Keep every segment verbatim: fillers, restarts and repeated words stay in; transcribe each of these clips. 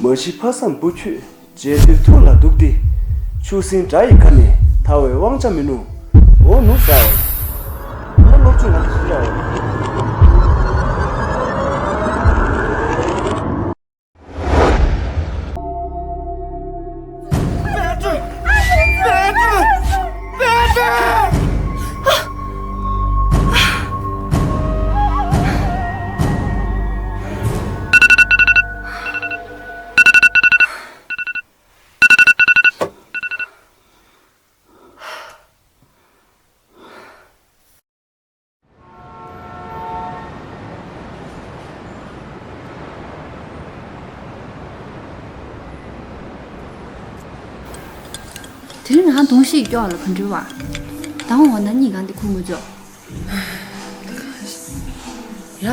མ་གཞི་ཕ་བསམ་བུ་ཁྱོད། མཇལ་དུས་ཐུགས་ལ་སྡུག་སྟེ། ཆུ་སྲིན་དགྲ་ཡི་ཁ་ནས་ཐར་བའི་དབང་ཆ་མི་ནུས། འོ་ནུ་ཟ་འོ། ང་སློབ་ཆུང་ང་ཞིག་ལ་འོ། དེ་རིང་ང་གདོང་ཤིག་སྐྱོ་བ་ལ་ག་འདྲ་བ། དང་བ་ན་གཉིད་གང་དེ་ཁུག་མ་བྱོས། ཡ།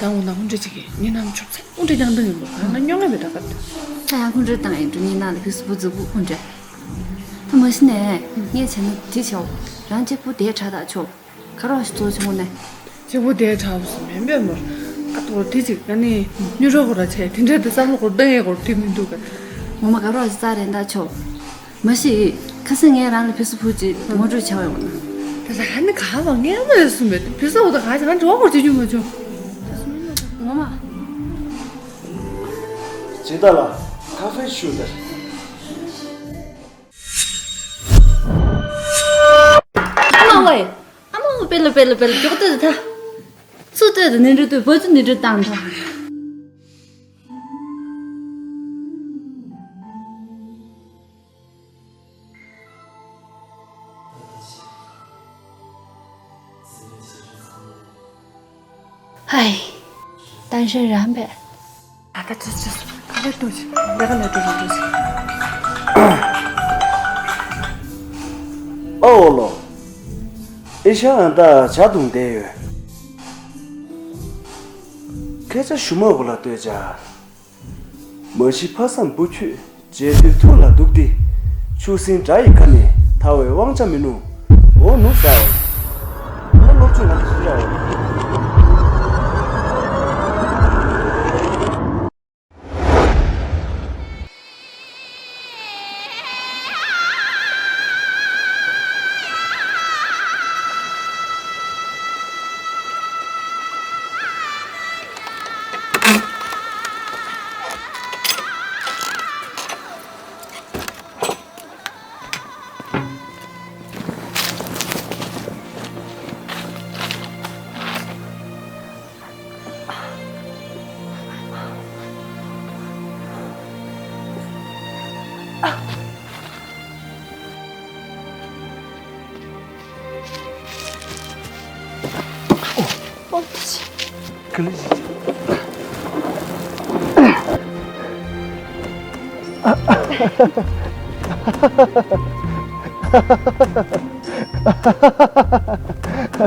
དང་བ་ན་ཧུན་ཏྲ་ཅིག་གིས་ངའི་ནང་ཆུབ་ཚེ་ཧུན་ཏྲ་རྐྱང་དང་ཡིན་པ་ང་སྨྱོ་ངེས་པའི་ད་ག་ད། ད་ཡང་ཧུན་ཏྲ་བཏང་ཡིན་འགྲོ་ངའི་ནང་ལ་ཕི་སུ་བུ་རྫིག་པོ་ཧུན་ཏྲ། ད་མ་གཞི་ནས་ངས་བྱས་ན་དེ་བྱའོ། རང་གཅིག་པུ་དེ་དྲག་ཐག་ཆོད། ག་རོགས་ཤིག་གཙོ་ཆུང་ནས། གཅིག་པུ་དེ་དྲག་པོ་སུ་མེད་པས་མོར། ཀ་ཏོ་དེ་ཅིག་ཨ་ནི་སྨྱོ་རོགས་ཁོ་ར་བྱས་དེ་འདྲ་དེ་བསམ་བློ་ཁོར་བཏང་ཡས་ཁོར་དེ་མི་འདུག་ག་ངོ་མ་ག་རོགས་ཤིག་རྩ་རེད་ད་ཆོག་མ་གཞི། ཁ་སང་ངས་རང་ལ་ཕི་སུ་བུ་ཅིག་ངོ་སྤྲོད་བྱས་ཡོང་ན། དེ་ལ་ཧ་ནི་ག་བ་ངས་མ་ཡོད་སུ་མེད་དེ་ཕི་སུ་བུ་དང་ག་ཅིག་གང་འགྲོ་བ་ཁོར་བྱེད་རྒྱུ་མ་བྱུང་། ངོ་མ། ཇི་ལྟ་ལ་ཁ་ཧྥེ་ཞུ་དར། ཨ་མ་ཝེ། ཨ་མ་ཝེ་པེ་ལོ་པེ་ལོ་པེ་ལོ་མགྱོགས་ཏེ་ད། སུ་ལྟོས་དུ་ནི་འགྲོ་དུས་བོད་ཚུ་ནི་འགྲོ་བཏང་ད། ཧའི། ད་ཤེས་རང་པས། ད་ད་ཅི་ཅི་སུ་ཁ་ལེ་ཏུ་ཅི་ལེ་ཁ་ལེ་ཏུ་ཅི་ཏུ་ཅི། ཨོ་ལོ། ཨེ་ཤ་ཨ་ད་ཇ་དུང་བསྡད་ཡོད། སྐད་ཆ་ཞུ་མ་བུ་ལ་ལྟོས་ཅ། མ་གཞི་ཕ་བསམ་བུ་ཁྱོད། མཇལ་དུས་ཐུགས་ལ་སྡུག་སྟེ། ཆུ་སྲིན་དགྲ་ཡི་ཁ་ནས་ཐར་བའི་དབང་ཆ་མི་ནུས། འོ་ནུ་ཟ་འོ། ང་སློབ་ཆུང་ང་ཞིག་ལ་འོ།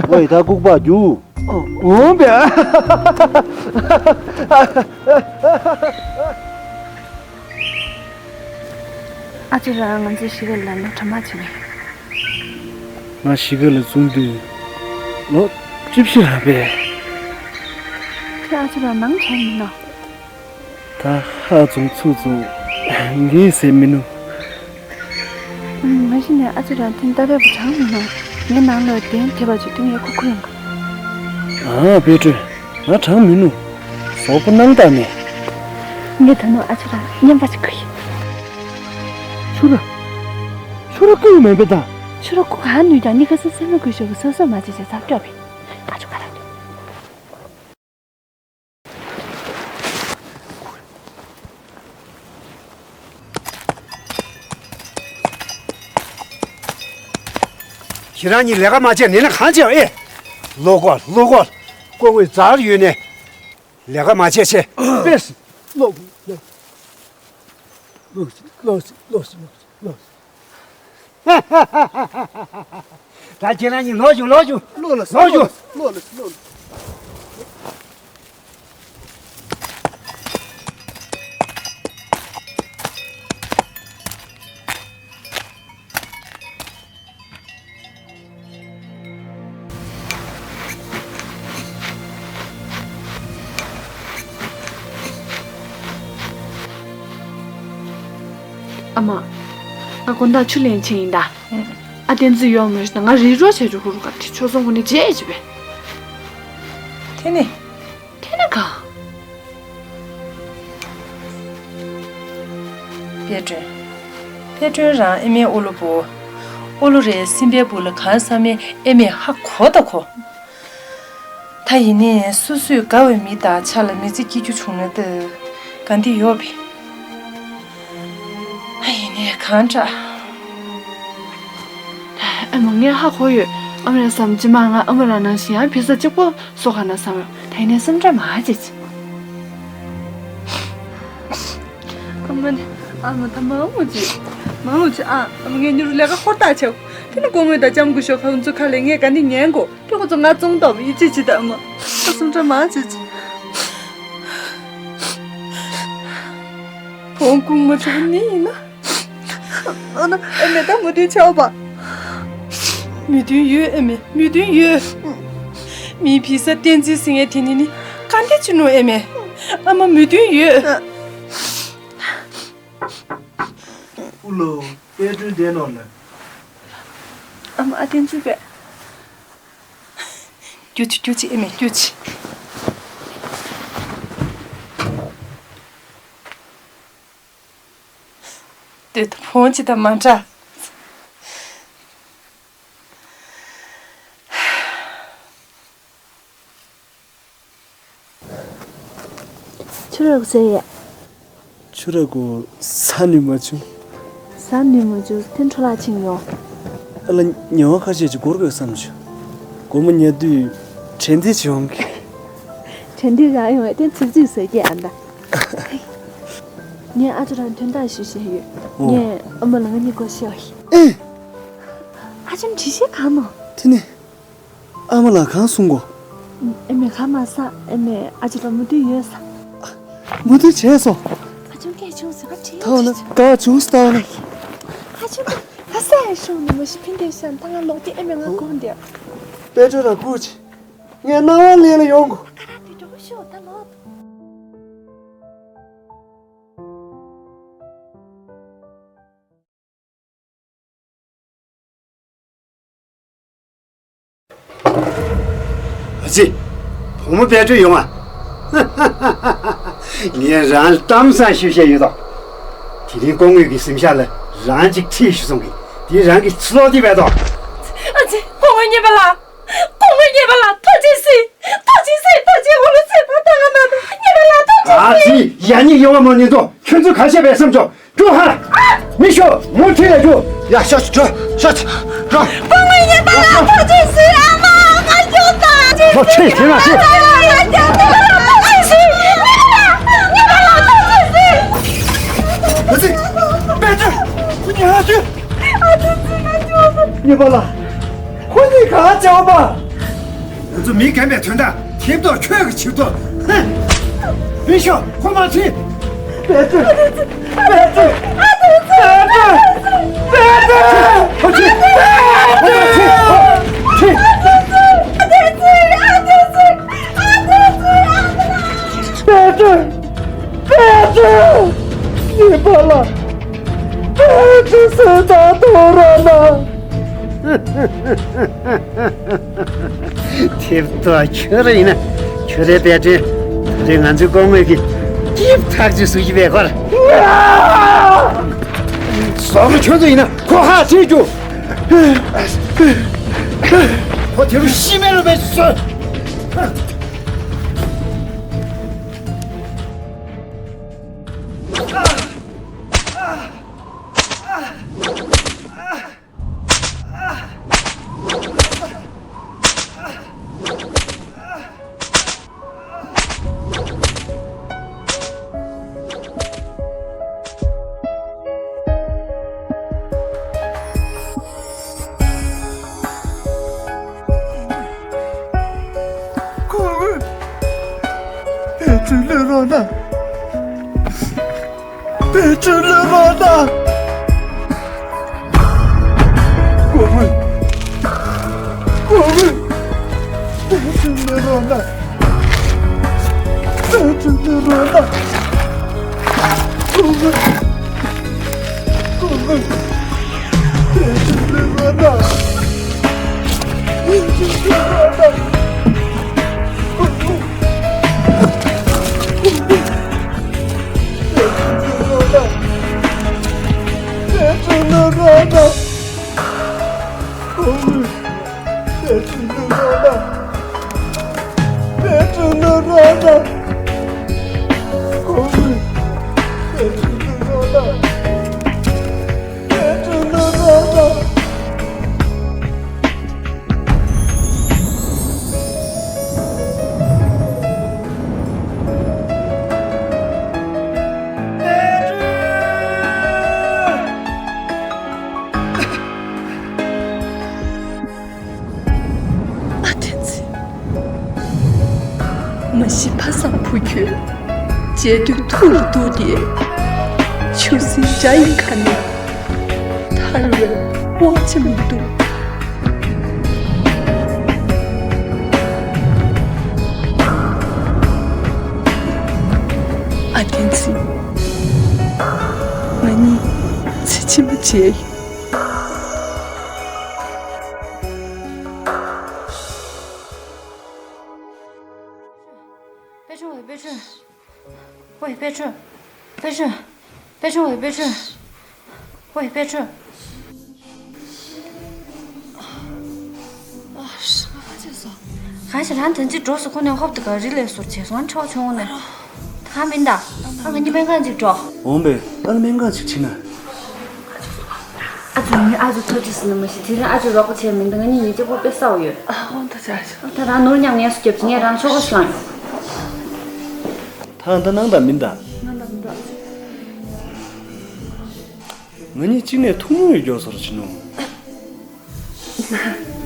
ཝེ་ད་ལྐུགས་པ་རྒྱུ། འོང་བས། ཨ་ཅེ་རང་ང་ཚོའི་གཞིས་ཀ་ལ་ལོ་གྲངས་མང་ཕྱིན་པས། ང་གཞིས་ཀ་ལ་བཙུགས་དུས་ལོ་བཅུ་བཞི་རག་པས། ཁྱོད་ཨ་ཅེ་རང་མང་དྲགས་མིན་ནོ། ད་ཧ་བཙུགས་ཚུགས་བཙུགས་འདིའི་ཟེར་མི་ནུས། ཨུམ། མ་གཞི་ནས་ཨ་ཅེ་རང་དེ་ལྟ་རེ་བ་གྲངས་མིན་ནོ། ངའི་ནང་ལོགས་གདན་དེ་བ་ཅིག་དུ་ངས་ཁུ་ཁུ་ཡོང་གི། ཨ་པེ་ཏྲོས། ང་གྲངས་མི་ནུས། ཟོག་པོ་སྣང་དག་མེད། ངས་ད་ནོ་ཨ་ཅེ་རང་མཉམ་པ་ཅིག་ཁུ་ཡིན། ཆུ་ར། ཆུ་ར་ཁུ་ཡོད་མེད་པས་ད། ཆུ་ར་ཁུ་ག་ནུས་ཀྱང་ནི་ཁ་སང་སེམས་ལ་ཁུ་ཤོག་གི་སོ་སོ་མ་ཅེ་ཅེ་ཚབ་སྐྱོ་བས། ཨ་ཅོ་ག་ར་འདུག་ཁྱེད་རང་གཉིས་ལས་ཀ་མ་བྱས་ནས་ན་གང་བྱེད་ཨེ། ལོག་གོ་ལོག་གོ། ཀོ་ཀོའི་རྩར་ཡོད་ནས་ལས་ཀ་མ་བྱས་ཆེ། ལོག་ལོག་ལོག་ལོག་ལོག་ལོག་ད་ཁྱེད་རང་གཉིས་ལོག་ཞུ་ལོག་ཞུ། ལོག་ལ་ལོག་ཞུ། ལོག་ལ་ལོག་ལ། ཨ་མ། ང་དགོང་དག་ཆུ་ལེན་ཕྱིན་ཡིན་ད། ཨ་བསྟན་འཛིན་ཡོང་མ་ཤེས་ན་ང་རིག་རོགས་བྱས་ཆོག་ཧུ་རུ་ཀ་དེ་ཆོས་ཚོང་ཁོ་ནས་བརྗེད་ཅི་བས། དེ་ནི། དེ་ནི་གང་། དཔལ་སྒྲོན། དཔལ་སྒྲོན་རང་ཨ་མའི་ཨོ་ལོ་བུ། ཨོ་ལོ་རེད་སེམས་པའི་བུ་ལ་གང་བསམ་མེད་ཨ་མས་ཧ་གོ་ད་གོ། ད་ཡིན་ནའི་སོ་སོས་དགའ་བའི་མི་དང་ཆ་ལ་མི་ཚེ་སྐྱེལ་རྒྱུ་བྱུང་ན་ད་ག་འདི་ཡོད་པས། ཨ་ཡིན་ནའི་གང་དྲག་ཨ་མ་ངས་ཧ་གོ་ཡོད། ཨ་མ་རང་བསམ་ཅི་མ་ང་ཨ་མ་རང་ནང་བཞིན་ཡང་བི་ས་གཅིག་པོ་བཟོ་ག་ན་བསམ་ཡོད། ད་ཡིན་ནའི་སེམས་ཁྲལ་མ་བྱེད་ཅི། ཨ་མ་ནི་ཨ་མ་ད་མ་འོ་ཅི། མ་འོ་ཅི་ཨ་ཨ་མ་ངས་མྱུར་ལས་ཀ་ཧོར་ཐག་ཆོད། དེ་ནི་སྒོ་ངོས་དང་ལྕམ་སྐུ་ཞོགས་ཁ་ཚོ་ཁ་ལས་ངས་ག་འདི་ཉན་གོ། ཁྱོད་ཁོ་ཚོ་ང་བཙོང་ཐོབ་ཡིད་ཆེས་བྱེད་དང་མ། ཨ་སུམ་ཁྲ་མ་བྱེད་ཅི། བོང་ཀུང་མ་ཆུ་ནི་ཡིན་ན། ཨ་ན་ཨེ་མེ་ད་མུ་མཐུད་ཆོག་པ། མོས་མཐུན་ཡོད་ཨེ་མེ་མོས་མཐུན་ཡོད། མི་བི་ས་བསྟན་འཛིན་ཟེར་མཁན་དེ་ནི་ནི་ག་འདི་ཅི་ནོ་ཨེ་མེ། ཨ་མ་མོས་མཐུན་ཡོད། ཨུ་ལོ། དཔལ་སྒྲོན་བསྡད་ནོ་ལ། ཨ་མ་ཨ་བསྟན་འཛིན་པས། སྐྱོ་ཆི་སྐྱོ་ཆི་ཨེ་མེ་སྐྱོ་ཆི། ལྟོས་དང་བོང་ཅི་དང་མ་འདྲ། ཆུ་རགས་ཟེར་ཡ། ཆུ་རགས་ཀོ་ཟ་ནུས་མ་བྱུང་། ཟ་ནུས་མ་བྱུང་དེ་འཕྲོ་བརླག་ཕྱིན་ཡོང་། ཨ་ལ་ཉལ་བ་ཁ་ཤས་ཀྱི་སྒོར་དགོས་བསམ་བྱུང་། སྒོར་མོ་ཉལ་དུས་དྲན་འདི་བྱུང་གི། དྲན་འདི་རང་ཡོང་བས་དེ་ཚིག་ཚིག་ཟེར་གྱི་ཨ་འདྲ། ངས་ཨ་ཅོ་རང་དོན་དག་ཞུ་བཞིན་ཡོད། ཨོ། ངས་ཨ་མ་ལ་ང་གཉིས་སྒོར་བཤད་བ་ཡིན། ཨེ། ཨ་ཅོ་འདྲི་བཤད་གང་ནོ། དེ་ནི། ཨ་མ་ལགས་གང་གསུང་གོ། ཨེ་མེ་ག་མ་ས་ཨེ་མེ་ཨ་ཅེ་ལ་མུ་མཐུད་ཡོད་ས། མུ་མཐུད་བྱས་སོ། ཨ་ཅོ་སྐད་ཆུང་ཟེར་བ་དྲན་ཐའོ་ན་ཡོད་ཅེ། ག་བྱུང་སྟ་ན། ཨ་ཅོ་ད་ས་ཡ་ཤོང་ནི་མ་ཤི་ཕིན་ཏེ་ཤན་ད་ང་ལོག་དེ་ཨེ་མེ་ང་དགོངས་དེ། དཔལ་སྒྲོན་ར་ཀུ་ཅི། ངས་སྣང་བ་ལེན་ལ་ཡོང་གོ། ཁ་ར་དེ་འགྲོ་ཤོག་ད་ལོག་ཨ་ཙི། བུ་མོ་དཔལ་སྒྲོན་ཡོང་ང་། ངས་རང་ལ་གཏམ་བཟང་ཞུ་བཤད་ཡོད་དོ། དེ་རིང་སྐུ་ངོ་གི་གཟིམ་ཤག་ལ་རང་གཅིག་ཁྲིད་ཞུ་སོང་གི། དེ་རང་གི་ཕྱི་ལོགས་དེ་བས་དོ། ཨ་ཙི། སྐུ་ངོ་མཉེས་པ་ལགས། སྐུ་ངོ་མཉེས་པ་ལགས་ཐུགས་རྗེ་གཟིགས། ཐུགས་རྗེ་གཟིགས། ཐུགས་རྗེ་འོ་ལུ་ཚེ་བ་ད་ང་མ་ད་མཉེས་པ་ལགས་ཐུགས་རྗེ་གཟིགས། ཨ་ཙི། ཡ་ཉི་ཡོང་བ་མ་ཉན་དོ། ཁྱོད་ཚོ་ག་བཤད་པའི་བསམ་ཆོག་ཀྲུ་ཧ། མི་ཤོག་མུ་མཐུད་ལ་འགྲོ། ཡ་ཤོག་ཤོག་ཤོག་ཤོག་སྐུ་ངོ་མཉེས་པ་ལགས་ཐུགས་རྗེ་གཟིགས། ཨ་མ་ང་སྐྱོབ་དང་། ཐུགས་རྗེ་གཟིགས། ཨ་མ་ང་སྐྱོབ་དང་། ཐུགས་རྗེ་གཟིགས། ཨ་ཙི། དཔལ་སྒྲོན། ཁོ་གཉིས་ཧ་ཅུ། ཨ་ཙི་ཙི་ང་སྐྱོབ་དང་། མཉེས་པ་ལགས། ཁོ་གཉིས་གང་བྱས་པ། ང་ཚོ་མི་རྒན་པའི་དོན་དག་ཐེབས་ཏོ་ཁྱོད་ཀྱི་ཆིབས་ཏོ། ཧེ། མི་ཤོག་ཁོ་མ་ཁྲིད། དཔལ་སྒྲོན། དཔལ་སྒྲོན། དཔལ་སྒྲོན། དཔལ་སྒྲོན། ཁོ་ཁྲིད། ཁོ་མ་ཁྲིད། ཁྲིད། དཔལ་སྒྲོན། དཔལ་སྒྲོན། མཉེས་པ་ལགས། དཔལ་སྒྲོན་ཟེར་ད་དོ་ར་ན། ཐེབས་ཏོ་ཁྱོད་ར་ཡིན་ན་ཁྱོད་རའི་དཔལ་སྒྲོན། ད་རེས་ང་ཚོའི་སྐུ་ངོ་གི་སྐྱིབས་ཐག་ཆོད་བཟོ་གི་བས་ཁོར། བཟོ་ཁོ་ཁྱོད་ཚོ་ཡིན་ན་ཁོ་ཧ་ཁྲིད་རྒྱུ། ཁོ་དེ་རུ་ཤི་མེད་རུ་མེད་བཟོས། དཔལ་སྒྲོན་ལོས་རོགས་གནང་། དཔལ་སྒྲོན་ལོས་རོགས་གནང་། སྐུ་ངོ། སྐུ་ངོ། དཔལ་སྒྲོན་ལོས་རོགས་གནང་། དཔལ་སྒྲོན་ལོས་རོགས་གནང་། སྐུ་ངོ། ཉལ་དུས་ཐུག་ལ་གཏུགས་ཏེ། ཆུ་སྲིན་དགྲ་ཡི་ཁ་ནས་ཐར་བའི་དབང་ཆ་མི་འདུག་ཨ་བསྟན་འཛིན། ང་གཉིས་ཚེ་ཕྱི་མ་མཇལ་ཡོད། པེ་ཆུང་ཝེ། པེ་ཆུང་། ཝེ། པེ་ཆུང་། པེ་ཆུང་། པེ་ཆུང་ཝེ། པེ་ཆུང་། ཝེ། པེ་ཆུང་། ཨ། ཧྲི་མ་ཁ་ཆེ་སོ། གང་ཞིག་རང་དོན་གཅིག་འགྲོ་སོ་ཁོ་ནས་ཧོབ་ཏེ་ག་རི་ལས་སོར་བྱས་སོང་ཆོག་ཆུང་ནས། ད་མིན་ད། ཨ་ང་གཉིས་སྨན་ཁང་གཅིག་འགྲོ། འོང་པས། ཨ་ལ་སྨན་ཁང་གཅིག་ཕྱིན་ན། ཨ་ཅོ་ནི་ཨ་ཅོ་ཐུགས་རྗེ་ཟིན་ན་མ་ཤི་དེ་རིང་ཨ་ཅོ་རོགས་པ་བྱས་མི་འདུག་ང་གཉིས་ཉིན་གཅིག་པོ་དཔེ་གསལ་བོ་ཡོད། ཨ་འོང་ད་ཅག་ཨ་ཅོ། ད་རང་ནོར་མཉམ་ངལ་གསོ་རྒྱབ་ཅིག་ངས་རང་ཆོག་ག་ཞིག་ལངས་ཡོང་། ད་ཨ་ད་ནང་དང་མིན་ད། ནང་དང་མིན་ད། ང་གཉིས་གཅིག་ནས་ཐུག་མྱོང་ཡོད་རྒྱུ་བཟོ་ར་བྱིན་ནོ།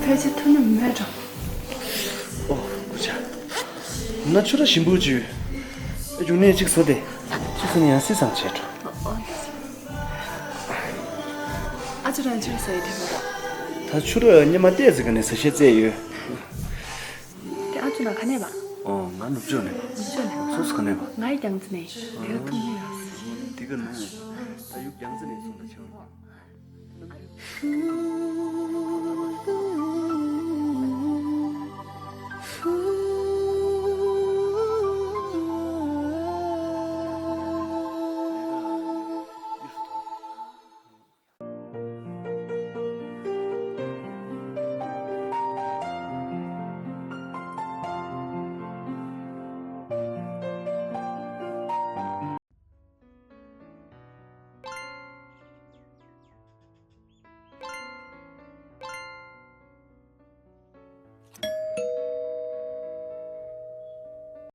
ཕལ་ཆེར་ཐུག་མྱོང་མེད་འགྲོ། ཨོ་སྐུ་ཆ། ན་ཆུ་ར་ཞིམ་པོ་ཅིག་ཡོད། ཨ་རྒྱུག་ནས་གཅིག་ཟ་དེ། གཅིག་ཟ་ནས་ཡང་སྲིད་སང་བྱས་འགྲོ། ཨ་ཅོ་རང་ཆུ་ར་ཟ་ཡི་དེ་མ་རོགས། ད་ཆུ་ར་སྙེ་མ་བལྟས་ཟིག་ག་ནས་ཟ་ཤེས་རྩེད་ཡོད། དེ་ཨ་ཅོ་ན་ག་ནས་པ། ཨོ་ང་ནུབ་ཕྱོགས་ནས། ནུབ་ཕྱོགས་ནས། སོ་སོ་ག་ནས་པ། ང་ཡི་རྒྱང་རྩེ་ནས་དེ་ག་ཐུག་མྱོང་ཡོད། དེ་ག་ནུབ། ད་ཡུག་རྒྱང་རྩེ་ནས་སོང་ད་ཆེ་བ།